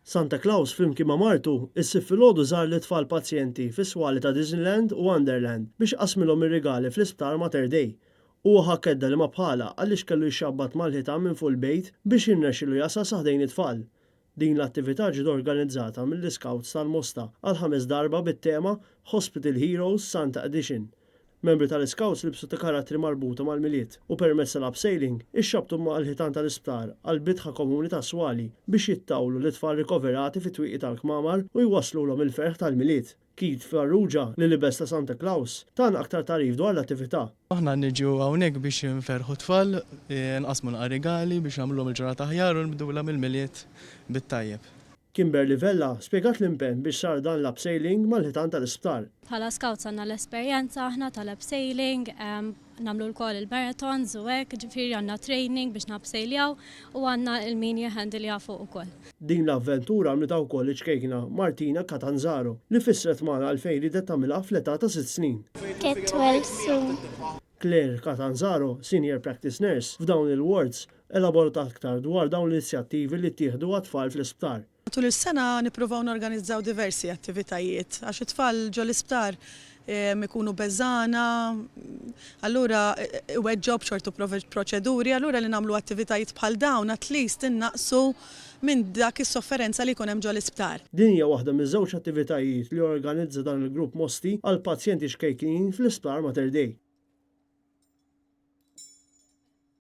Santa Claus flimkien ma' martu, is-Sibt filgħodu żar lit-tfal pazjenti fis-swali ta' Disneyland u Wonderland biex qasmilhom ir-rigali fl-Isptar Mater Dei. Huwa ħa kedda li ma bħalha għaliex kellu jxabbat mal-ħitan minn fuq il-bejt biex jirnexxilu jasal sa ħdejn it-tfal. Din l-attività ġiet organizzata mill-Iscouts tal-Mosta għall-ħames darba bit-tema Hospital Heroes Santa Edition. Membri tal-Iscouts libsu ta' karattri marbuta mal-Milied u permezz tal-abseiling ixxabbtu mal-ħitan tal-isptar għall-bitħa komuni tas-swali biex jittawlu lit-tfal rikoverati fit-twieqi tal-kmamar u jwasslulhom il-ferħ tal-Milied. Keith Farrugia, li libes ta' Santa Claus, tana aktar tagħrif dwar l-attività. Aħna niġu hawnhekk biex inferrħu t-tfal, nqassmu naqra rigali biex nagħmlulhom il-ġurnata aħjar u nibdulha mill-Milied bit-tajjeb. Kimberly Vella spjegat l-impenn biex sar dan l-abseiling mal-ħitan tal-isptar. Bħala scouts għandna l-esperjenza aħna tal-abseiling, nagħmlu wkoll il-marathons u hekk, ġifieri għandna training biex nabsejljaw u għandna il-min jihhandilja fuq ukoll. Din l-avventura għamlitha wkoll iċ-ċkejkna Martina Catanzaro li fissret magħna għalfejn riedet tagħmilha fl-età ta' sitt snin. Get well soon. Claire Catanzaro, Senior Practice Nurse f'dawn il-wards, Elaborat aktar dwar dawn l-inizjattivi li ttieħdu għat-tfal fl-isptar. Matul is-sena nippruvaw norganizzaw diversi attivitajiet għax it-tfal ġol-isptar ikunu beżgħana, allura iweġġgħu b'ċertu proċeduri, allura li nagħmlu attivitajiet bħal dawn at least innaqqsu minn dak is-sofferenza li jkun hemm ġol-isptar. Din hija waħda miż-żewġ attivitajiet li jorganizza dan il-grupp Mosti għall-pazjenti ċkejknin fl-Isptar Mater Dei.